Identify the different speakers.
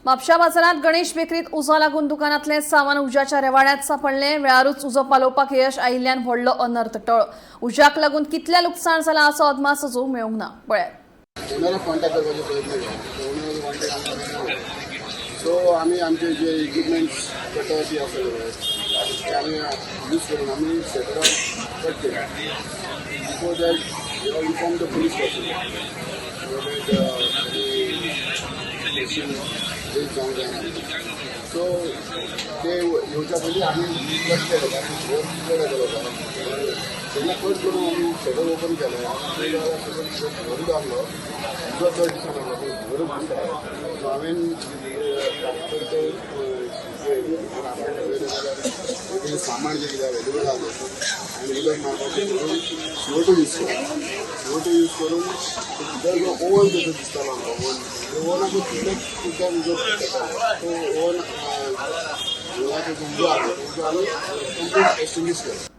Speaker 1: म्हापशा बाजारांत गणेश बेकरीत उजो लागून दुकानांतलें सामान उज्याच्या रेवाड्यांत सांपडलें. वेळारूच उजो पालोवपाक यश आयिल्ल्यान व्हडलो अनर्थ टळ. उज्याक लागून कितलें लुकसाण जालां हाचो अदमास अजून मेळूंक ना. पळयात.
Speaker 2: ओनराक कॉन्टॅक्ट करपाचो प्रयत्न केलो, ओनर कॉन्टॅक्ट आमकां. सो आमी आमचे जे इक्विपमेंट्स कटर बी आसा ते आमी यूज करून आमी शटरां कट केली. Before that, we have inform the police person so that station reach जावंक जायना. सो ते येवच्या पयलीं आमी कट केले, कारण वर कितलो जालो होता. तेन्ना कट करून आमी शटर ओपन केलें जाल्यार घरूच आहलो, उजो चड दिसना लागलो, घरूच दिसता. सो हांवें जाल्यार सामान जें कितें अवेलेबल आसलें आनी उदक मारपाचें करून CO2 use केलो. CO2 use करून भितर जो ओवन कसो दिसतालो आमकां, ओवन, ओवनाकूच तितलें उदक उजो तो ओवन, ओवनाचो जो उजो आसलो, तो उजो आमी कंप्लीट एक्सटिंग्विश केलो.